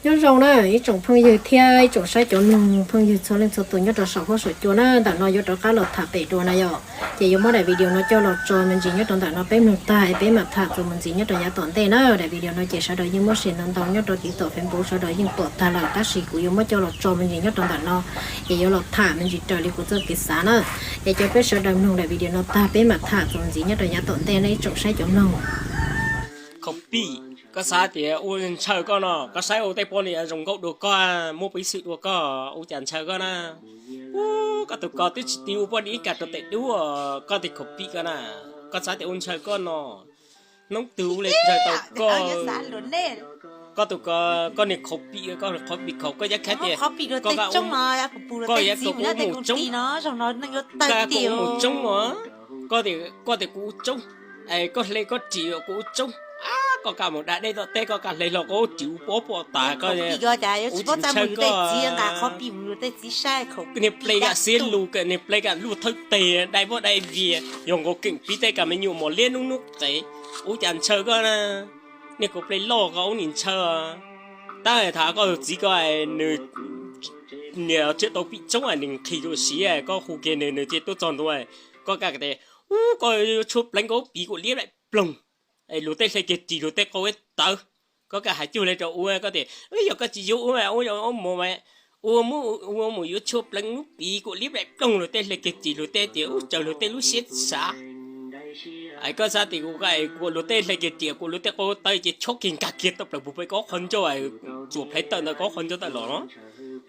Nyob zoo na ib tsoom phooj ywg thiab ib tsoom saib cov mloog phooj ywg txhua leej txhua tus nyob rau saum huab saum cua na, ntawm no yuav rov qab los tham pem dua na yom. Ces yuav muab daim video no coj los tso me ntsis nyob rau ntawm no peb mloog tag es peb mam tham txuas mus ntxiv nyob rau yav tom ntej na. Daim video no ces sawv daws yeej muab share ntau ntau nyob rau tim tom Facebook sawv daws yeej pom tag lawm, tab sis kuv yuav muab coj los tso me ntsis nyob rau ntawm no, ces yuav los tham me ntsis raws li kuv txoj kev xav na. Es cov peb sawv daws mloog daim video no tag peb mam tham txuas ntxiv nyob rau yav tom ntej na ib tsoom saib cov mloog. Khaus Pij, koj xav tias ua ntshaw koj no, koj saib ua tej poj niam zoo nkauj dua koj, muaj peev xwm dua koj, ua cas ntshaw koj na? Ub, koj tus ko twb tsis tiv ua poj niam ib kas rau tes dub, koj tias Khaus Pij koj na, koj xav tias ua ntshaw koj no, hnub twg ua li ntshaw tau koj? Koj tus ko, koj niag Khaus Pij, koj Khaus Pij Khaus, koj yav khav tias koj, koj yav kuv mus tsoob, koj kuv mus tsoob os, koj tias, koj tias kuv ua tsoob, koj hle koj ris kuv ua tsoob, koj kam mus da dej tom teb koj kam hle hlo koj ua ris ua pob pom tas koj, ua tsis ntshaw koj. Niag ple kam xiav lus, niag ple kam luj thawj teg, dai voj dai vias, yog nkaus keem pib tej kam me nyuam mos liab hnub hnub qev, ua cas ntshaw koj na? Niag Khaus Pij loj koj ua nim ntshaw. Tab tham koj tus txiv ko, nws niam tsis tau pij tsoob nws nqhis rau siav, koj hu kiag nws nws thiaj tuaj txog ntua, koj kam tias, ub, koj yuav tshuab pleev koj ub piv kuv liab nplaim ploog, luag tej hle kiag ris luag tej qau tawv, koj kam hais cuag li rau ua, koj tias yog koj tsis yuav ua, ua mus, ua mus yuav tshuab pleev lub piv kuv liab nplaim ploog luag tej hle kiag ris luag tej tias ub tsaws luag tej lub siab xav. Koj xav tias kuv, kuv luag tej hle kiag ris kuv luag tej qau tawv ces chob kiag nkag kiag tau plaws puag pem koj qhov ncauj, txuas plhaib tawm ntawm koj qhov ncauj tawm los no,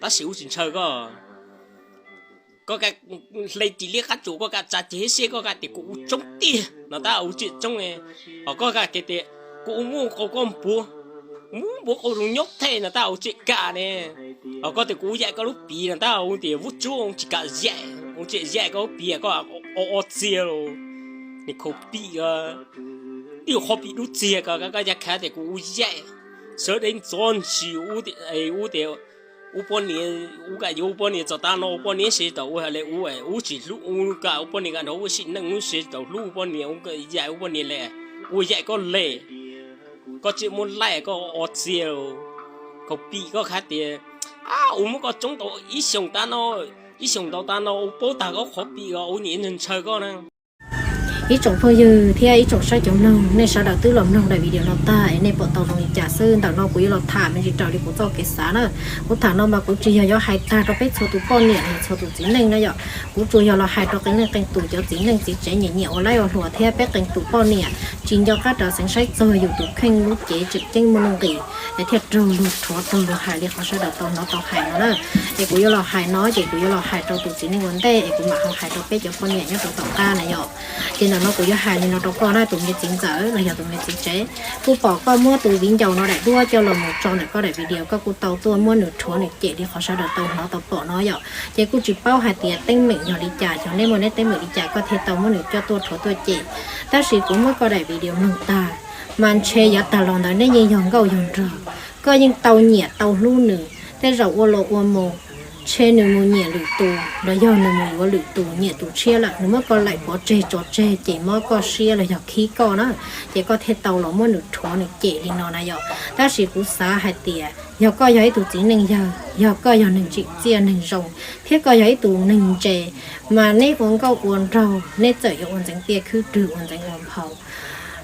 tab sis ua tsis ntshaw koj. Koj kam hle ris liab qab tsuas, koj kam tsa ceg siab, koj kam tias kuv ua tsoob tiag no tab ua tsis tsoob, hos koj kam tias kuv ua muab qau koj npuav, muab npuav qau zoo nyob thej no tab ua tsis kam ne. Hos koj tias kuv ua yaim koj lub piv no tab ua tias vuab tsuab ua tsis kam yaim, ua tsis yaim koj lub piv koj o o txiag los. Niag Khaus Pij, ib qho pij dub txiag ko, koj yav khav tias kuv ua yaim, sawv deb ntxov ntsis ub tias ua poj niam, ua kam yuav ua poj niam txog tav no ua poj niam sib tau ua hais li ub, ub tsis hlub ua kam ua poj niam kam nrog ua sim neej ub sib tau hlub ua poj niam, yaim ua poj niam le, ua yaim koj le, koj tsis muaj laij koj o txiag. Khaus Pij koj khav tias ua muab koj tsoob tau ib xyoos tav no, ib xyoos ntau tav no ua paub tag koj qhov pij ko ua niam ntshaw koj na. Ib tsoom phooj ywg thiab ib tsoom saib cov mloog, nej sawv daws twb los mloog daim video no tag es nej pom tau zoo li cas xwb? Ntawm no kuv yuav los tham me ntsis raws li kuv txoj kev xav na. Kuv tham no mas kuv tsis yog yuav hais tag rau peb txhua tus poj niam los txhua tus txiv neej na yom. Kuv tsuas yog los hais rau qee leej qee tus cov txiv neej txiv tsev nyiam nyiam ua laib ua hluas thiab peb qee tus poj niam tsis nco qab rov xeev saib txog yus tus kheej lub cev tseem ceeb muaj nuj nqis es thiaj raug luag rhuav raug luag hais li qhov sawv daws tau hnov tau hais no na. Es kuv yuav los hais no ces kuv yuav los hais rau tus txiv neej ua ntej es kuv mam ho hais rau peb cov poj niam nyob rau tom qab na yom. Ces ntawm no kuv yuav hais li no rau koj na tus me txiv ntxawm los yog tus me txiv tsev, kuj pom koj muab tus viv ncaus no daim duab coj los mus tso ntawm koj daim video, koj kuj tau tuaj muab nws rhuav nws cem li qhov sawv daws tau hnov tau pom no yom. Ces kuj tsis paub hais tias teeb meem yog li cas, xyov neb muaj neb teeb meem li cas koj thiaj tau muab nws coj tuaj rhuav tuaj cem. Tab sis kuv muab koj daim video mloog tag, mas ntshe yav tag los ntawd neb yeej yog nkauj yog nraug, koj yeej tau nyiam tau hlub nws, tej zaum ua los ua mus ntshe nws mus nyiam lwm tus los yog nws mus yuav lwm tus nyiam tus tshiab lawm, nws muab koj laim pov tseg tso tseg ces mob koj siab los yog khib koj na, ces koj thiaj tau los muab nws rhuav nws cem li no na yom. Tab sis kuv xav hais tias yog koj yog ib tug txiv neej yawg, yog koj yog neeg tsim txiaj neeg zoo, thiab koj yog ib tug neeg ntse, mas neb ua nkauj ua nraug neb txawm yuav ua ntxeev tiaj khwb rwg ua ntxeev ua nphau,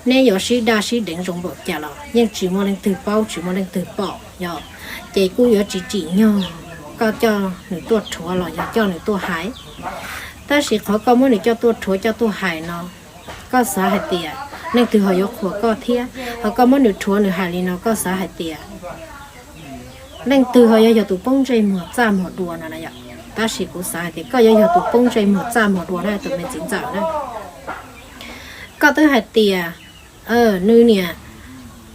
neb yuav sib daj sib deev zoo npaum cas los yeej tsis muaj leej twg paub tsis muaj leej twg pom yom. Ces kuj yuav tsis tsim nyog koj coj nws tuaj rhuav los yog coj nws tuaj hais. Tab sis qhov koj muab nws coj tuaj rhuav coj tuaj hais no, koj xav hais tias leej twg ho yuav qhuas koj thiab? Ho koj muab nws rhuav nws hais li no koj xav hais tias leej twg ho yuav yog tus poob ntsej muag txaj muag dua no na yom? Tab sis kuv xav hais tias koj yuav yog tus poob ntsej muag txaj muag dua na tus me txiv ntxawm na. Koj twb hais tias nws niam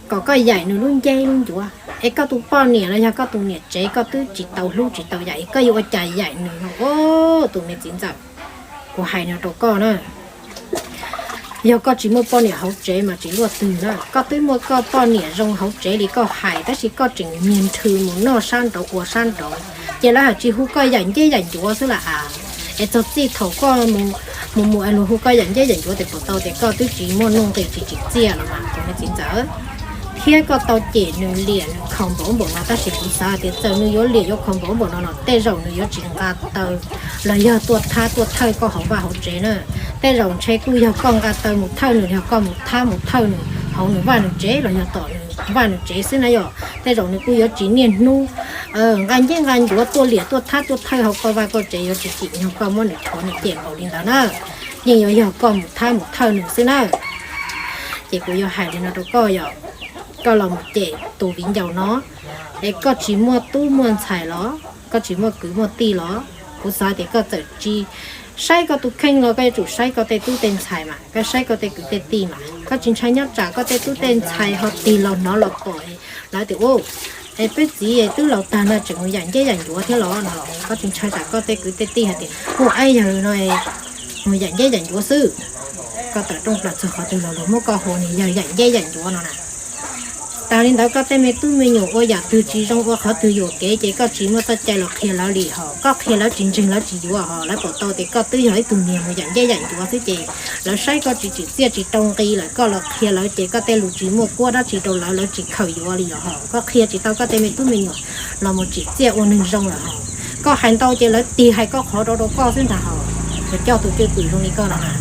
kom koj yaim nws lub nceb lub ncuav, es koj tus poj niam los yog koj tus niam tsev koj twb tsis tau hlub tsis tau yaim es koj yuav ua cas yaim nws no tus me txiv ntxawm? Kuv hais no rau koj na, yog koj tsis muaj poj niam hauv tsev mas tsis luaj twg na, koj twb muaj koj poj niam zoo hauv tsev li koj hais tab sis koj tseem niag nrhw mus noj sab nraud ua sab nraud, ces lawv hais tsis hu koj yaim nceb yaim ncuav xwb las as. Es txog txij thaum koj mus mus es luag hu koj yaim nceb yaim ncuav tes puas tau tias koj twb tsis muaj nuj nqis tsis tsim txiaj los mas tus me txiv ntxawm? Thiab koj tau cem nws liam nws khaus npaum npaum no, tab sis kuv xav tias txawm nws yuav liam yuav khaus npaum npaum no los tej zaum nws yuav tsis nqa taw los yog tuaj thab tuaj thawj koj hauv vaj hauv tsev na. Tej zaum ntshe kuj yog koj nqa taw mus thawj nws, yog koj mus thab mus thawj nws hauv nws vaj nws tsev los yog tom nws vaj nws tsev xwb na yom. Tej zaum nws kuj yuav tsis niaj hnub nqa nceb nqa ncuav tuaj liam tuaj thab tuaj thawj hauv koj vaj koj tsev, yuav tsis tsim nyog koj muab nws chov nws cem npaum li ntawd na. Yeej yuav yog koj mus thab mus thawj nws xwb na. Ces kuv yuav hais li no rau koj yom, koj los mus cem tus viv ncaus no, es koj tsis muaj tub muaj ntxhais los, koj tsis muaj kwv muaj tij los? Kuv xav tias koj txawm tsis saib koj tus kheej los koj yuav tsum saib koj tej tub tej ntxhais mas, koj saib koj tej kwv tej tij mas. Koj tsis ntshai nyob tsam koj tej tub tej ntxhais ho tig los hnov los pom lawv tias, es peb txiv twb laus tag no tseem mus yam nceb yam ncuav thiab los no los? Koj tsis ntshai tsam koj tej kwv tej tij hais tias, ua, yawg no mus yam nceb yam ncuav xwb, koj tawm rooj plaws txog qhov twg los luag muab koj hu niag yawg yam nceb yam ncuav no na? Tas li ntawd koj tej me tub me nyuam ua yam twg tsis zoo ua qhov twg yuam kev ces koj tsis muaj txoj cai los qhia lawv li hos. Koj qhia lawv tsis ntseeg lawv tsis yuav hos. Lawv pom tau tias koj twb yog ib tug niag mus yam nceb yam ncuav xwb ces lawv saib koj tsis tsim txiaj tsis rau nqi lawm, koj los qhia lawv ces koj tej lus tsis muaj kuab dab tsi rau lawv, lawv tsis khaws yuav li lawm hos. Koj qhia tsis tau koj tej me tub me nyuam los mus tsim txiaj ua neeg zoo lawm hos. Koj hais ntau ces lawv tig hais koj qhov rau rau koj xwb ntag hos. Yog coj tus cwj pwm zoo li koj no na.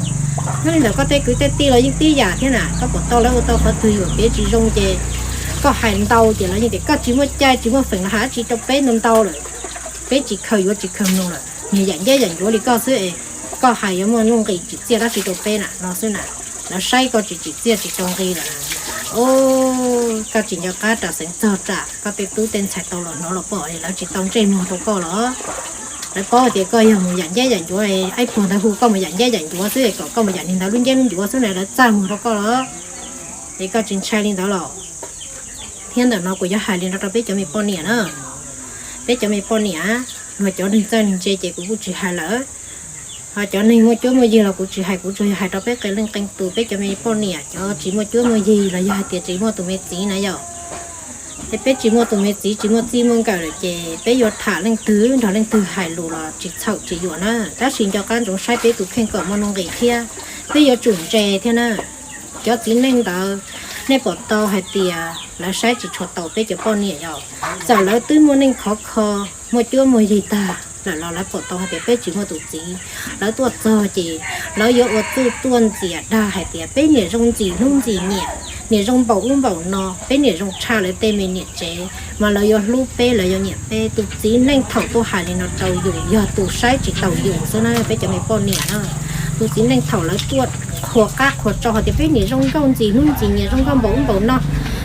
Nyob li ntawm koj tej kwv tej tij los yeej tib yam thiab na, koj pom tau lawv ua tau qhov twg yuam kev tsis zoo ces koj hais ntau ces lawv yeej tias koj tsis muaj cai tsis muaj feem los hais dab tsi rau peb ntau ntau lawm. Peb tsis khaws yuav tsis khaws mloog lawm, niag yam nceb yam ncuav li koj xwb es koj hais yuav muaj nuj nqis tsim txiaj dab tsi rau peb na no xwb na. Lawv saib koj tsis tsim txiaj tsis rau nqi lawm. Koj tsis nco qab ras xeev txog tsam koj tej tub tej ntxhais tau los hnov los pom es lawv tsis tau ntsej muag rau koj los? Lawv paub tias koj yog mus yam nceb yam ncuav, ib puag ntawd hu koj mus yam nceb yam ncuav xwb es kom koj mus yam niag ntawd lub nceb lub ncuav xwb na, lawv txaj muag rau koj los? Es koj tsis ntshai li ntawd los? Thiab ntawm no kuv yuav hais li no rau peb cov me poj niam na. Peb cov me poj niam, luag cov neeg txawj neeg ntse ces kuv kuj tsis hais lawm. Ho cov neeg muaj cuab muaj yig los kuv tsis hais, kuv tsuas yog hais rau peb qee leej qee tus, peb cov me poj niam cov tsis muaj cuab muaj yig los yog hais tias tsis muaj tus me txiv na yom. Es peb tsis muaj tus me txiv tsis muaj txij muaj nkawm lawm ces peb yuav tham leej twg nrog leej twg hais lus los tsis txhaum tsis yuam na. Tab sis nco qab ntsoov saib peb tus kheej kom muaj nuj nqis thiab, peb yuav tsum ntse thiab na. Cov txiv neej ntawd, nej pom tau hais tias lawv saib tsis tshua tau peb cov poj niam yom. Txawm lawv twb muaj neej khov kho, muaj cuab muaj yig tag lawm los lawv pom tau hais tias peb tsis muaj tus txiv, lawv tuaj txog ces lawv yuav ua txuj tuaj ntxias dag hais tias peb niam zoo ntxim hlub ntxim nyiam, niam zoo npaum ub npaum no, peb niam zoo tshaj lawv tej me niam tsev, mas lawv yuav hlub peb, lawv yuav nyiam peb. Tus txiv neej thaum tuaj hais li no rau yus yog tus saib tsis taus yus xwb na peb cov me poj niam na. Tus txiv neej thaum lawv tuaj qhuas qab qhuas tsau hais tias peb niam zoo nkauj ntxim hlub ntxim nyiam, zoo nkauj npaum ub npaum no,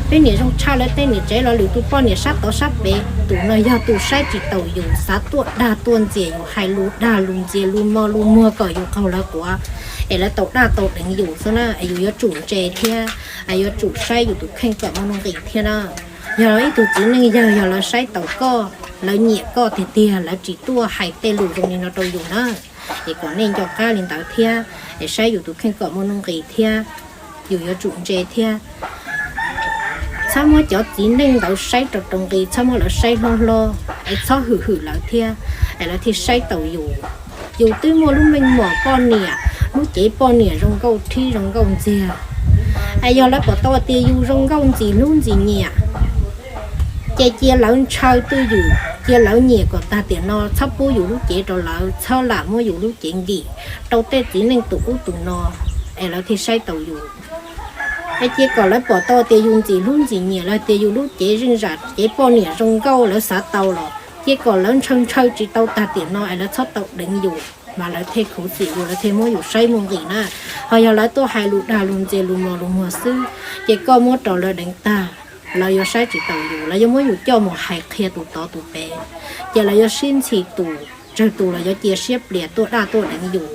peb niam zoo tshaj lawv tej niam tsev los lwm tus poj niam sab tod sab pem, tus no yog tus saib tsis taus yus, xav tuaj dag tuaj ntxias yus, hais lus dag lus ntxias, lus mos lus muag kom yus qaug lawv quav, es lawv tau daj tau deev yus xwb na. Es yus yuav tsum ntse thiab, es yuav tsum saib yus tus kheej kom muaj nuj nqis thiab na. Yog ib tug txiv neej yawg yog lawv saib taus koj, lawv nyiam koj tiag tiag lawv tsis tuaj hais tej lus zoo li no rau yus na. Es kom nej nco qab li ntawd thiab, es saib yus tus kheej kom muaj nuj nqis thiab, yus yuav tsum ntse thiab. Txhob muab cov txiv neej ntawd saib rau rau nqi, txhob muab lawv saib hlob hlob, es txhob hwm hwm lawv thiab, es lawv thiaj saib taus yus. Yus twb muaj lub meej mom poj niam, lub cev poj niam zoo nkauj rhib zoo nkauj ntxiag. Es yog lawv pom tau tias yus zoo nkauj ntxim hlub ntxim nyiam, ces cia lawv ntshaw twj ywm, cia lawv nyiam kom tag tiam no, txhob pub yus lub cev rau lawv, txhob lam muab yus lub cev nkim rau tej txiv neej tus ub tus no, es lawv thiaj saib taus yus. Es cia kom lawv pom tau tias yus ntxim hlub ntxim nyiam, lawv tias yus lub cev zeej zam cev poj niam zoo nkauj lawv xav tau los, cia kom lawv ntshaw ntshaw tsis tau tag tiam no es lawv txhob tau deev yus, mas lawv thiaj khuv xim yus, lawv thiaj muab yus saib muaj nqis na. Ho yog lawv tuaj hais lus dag lus ntxias lus mos lus muag xwb, ces koj muab rau lawv deev tag, lawv yuav saib tsis taus yus, lawv yuav muab yus coj mus hais qhia tus tod tus pem, ces lawv yuav sib ntxhi tus, tsawg tus los yuav cia siab plias tuaj daj tuaj deev yus.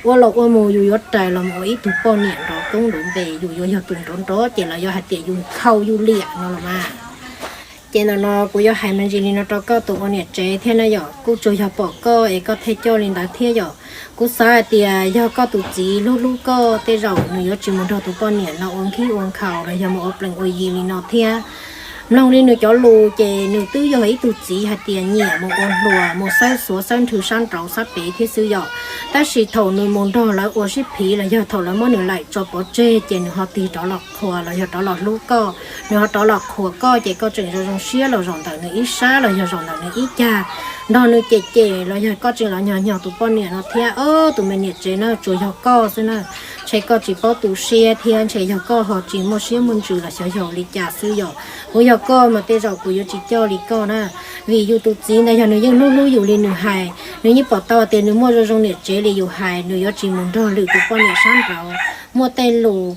Ua los ua mus yus yuav rais los mus ua ib tug poj niam nrov koob nrov npe, yus yuav yog tus nrov nrov ces lawv yuav hais tias yus nkhaus yus liam no los mas. Ces ntawm no kuv yuav hais me ntsis li no rau koj tus ua niam tsev thiab na yom, kuj tsuas yog pom koj es koj thiaj coj li ntawd thiab yom. Kuv xav hais tias yog koj tus txiv hlub hlub koj, tej zaum nws yuav tsis mus nrog tus poj niam no ua nkig ua nkhaus los yog mus ua plees ua yi li no thiab. Mloog li nws cov lus ces nws twb yog ib tug txiv hais tias nyiam mus ua hluas mus xawb xuav xawb nrhw sab nraud sab pem thiab xwb yom. Tab sis thaum nws mus nrog lawv ua sib phiv los yog thaum lawv muab nws laim tso pov tseg ces nws ho tig rov los qhuas los yog rov los hlub koj, nws ho rov los qhuas koj ces koj tseem zoo zoo siab los zaum ntawm nws ib sab los yog zaum ntawm nws ib cag, nrog nws cem cem los yog koj tseem los nyog nyog tus poj niam no thiab. Ob, tus me niam tsev na, tsuas yog koj xwb na, ntshe koj tsis paub tu siab thiab ntshe yog koj ho tsis muaj siab muaj ntsws los xyov yog li cas xwb yom. Kuv yog koj mas tej zaum kuv yuav tsis coj li koj na, vim yus tus txiv ntawd yog nws yeej hlub hlub yus li nws hais, nws yeej pom tau tias nws muaj zoo zoo niam tsev li yus hais, nws yuav tsis mus nrog lwm tus poj niam sab nraud muaj tej lus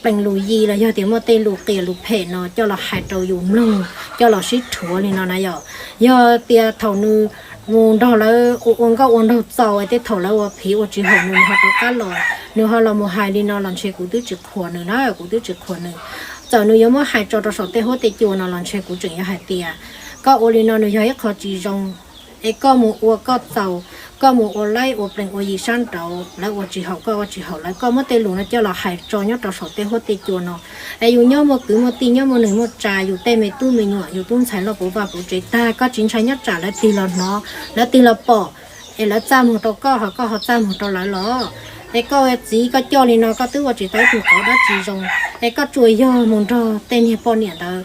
plees lus yi los yog tias muaj tej lus qias lus phem no coj los hais rau yus mloog, coj los sib rhuav li no na yom. Yog tias thaum nws mus nrog lawv ua nkauj ua nraug txaus es tej thaum lawv ua phiv ua tsis haum nws, nws ho rov qab los, nws ho los mus hais li no los ntshe kuv twb tsis qhuas nws na, kuv twb tsis qhuas nws. Txawm nws yuav muab hais tso rau saum tej huab tej cua no los ntshe kuv tseem yuav hais tias koj ua li no nws yog ib qho tsis zoo. Es koj mus ua koj txaus, koj mus ua laib ua plees ua yi sab nraud, lawv ua tsis haum koj ua tsis haum lawv, koj muab tej lus no coj los hais tso nyob rau saum tej huab tej cua no. Es yus nyob muaj kwv muaj tij, nyob muaj neej muaj tsav, yus tej me tub me nyuam, yus tub ntxhais loj puv vaj puv tsev tag, koj tsis ntshai nyob tsam lawv tig los hnov, lawv tig los pom, es lawv txaj muag rau koj ho koj ho txaj muag rau lawv los? Es koj ua txiv koj coj li no koj twb ua tsis tau ib tug qauv dab tsi zoo, es koj tsuas yog mus nrog tej niag poj niam ntawd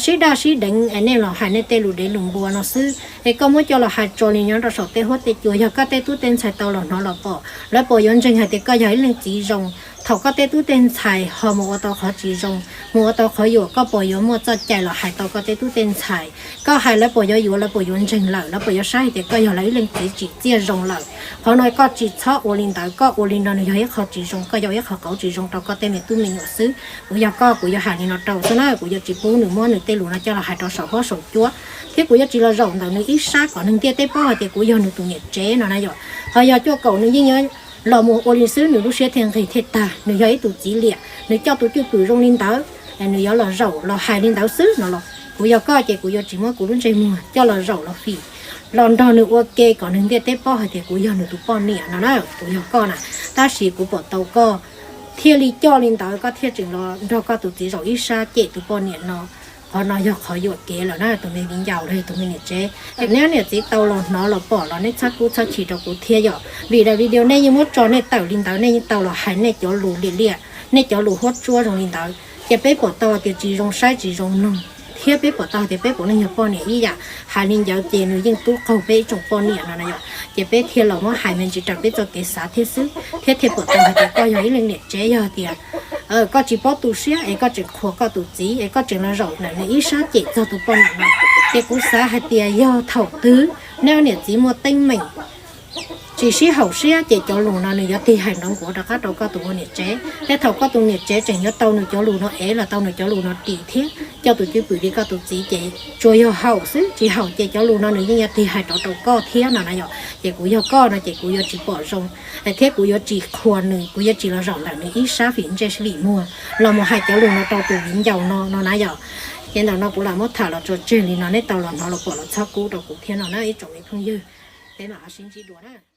sib daj sib deev es nej los hais nej tej lus dev lus npua no xwb. Es koj muab coj los hais tso li nyob rau saum tej huab tej cua, yog koj tej tub tej ntxhais tau los hnov los pom, lawv puas yuav ntseeg hais tias koj yog ib leej txiv zoo? Thaum koj tej tub tej ntxhais ho mus ua tau qhov tsis zoo, mus ua tau qhov yuam, koj puas yuav muaj txoj cai los hais tau koj tej tub tej ntxhais? Koj hais lawv puas yuav yuav, lawv puas yuav ntseeg lawm, lawv puas yuav saib hais tias koj yog lawv ib leej txiv tsim txiaj zoo lawm? Qhov no koj tsis txhob ua li ntawd, koj ua li no nws yog ib qho tsis zoo, koj yog ib qho qauv tsis zoo rau koj tej me tub me nyuam xwb. Kuv yog koj kuv yuav hais li no rau xwb na, kuv yuav tsis pub nws muab nws tej lus no coj los hais rau saum huab saum cua, thiab kuv yuav tsis los zaum ntawm nws ib sab kom neeg ntiaj teb paub hais tias kuv yog nws tus niam tsev no na yom. Ho yog cuaj kaum nws yeej yuav los mus ua li xwb nws lub siab thiaj nqig thiaj tag, nws yog ib tug txiv liam, nws coj tus cwj pwm zoo li ntawd, nws yuav los zaum los hais li ntawd xwb no los kuv yog koj ces kuv yuav tsis muab kuv lub ntsej muag coj los zaum los fim los nrog nws ua ke kom neeg ntiaj teb paub hais tias kuv yog nws tus poj niam no na, kuv yog koj na. Tab sis kuv pom tau koj thiaj li coj li ntawd, koj thiaj tseem los nrog koj tus txiv zaum ib sab cem tus poj niam no. Qhov no yog qhov yuam kev lawm na tus me viv ncaus los yog tus me niam tsev. Neb niam txiv tau los hnov los pom los neb txhob kub txhob chim rau kuv thiab yom, vim daim video nej yeej muab tso nej tawm li ntawd, nej yeej tau los hais nej cov lus liam liam, nej cov lus huab tsuab zoo li ntawd, ces peb pom tau tias tsis zoo saib tsis zoo mloog, thiab peb pom tau tias peb puav leej yog poj niam ib yam. Hais li ntawd ces nws yeej tub qaug peb ib tsoom poj niam no na yom, ces peb thiaj los muab hais me ntsis raws peb txoj kev xav thiab xwb, thiab thiaj pom tau hais tias koj yog ib leej niam tsev, yog tias koj tsis paub tu siab es koj tseem qhuas koj tus txiv es koj tseem los zaum ntawm nws ib sab cem txog tus poj niam no, ces kuv xav hais tias yog thaum twg neb niam txiv muaj teeb meem tsis sib haum siab ces cov lus no nws yuav tig hais nrov nkuav rov qab rau koj tus ua niam tsev. Thiab thaum koj tus niam tsev tseem yuav tau nws cov lus no ev los tau nws cov lus no ris thiab coj tus cwj pwm li koj tus txiv ces tsuas yog haum xwb, tsis haum ces cov lus no nws yeej yuav tig hais rov rau koj thiab no na yom. Ces kuv yog koj no ces kuv yuav tsis pom zoo thiab kuv yuav tsis qhuas nws, kuv yuav tsis los zaum ntawm nws ib sab fim ntsej fim muag los mus hais cov lus no rau tus viv ncaus no no na yom. Ces ntawm no kuv lam muab tham los tso tseg li no, neb tau los hnov los pom los txhob kub rau kuv thiab no na ib tsoom me phooj ywg. Peb mam ho sib ntsib dua na.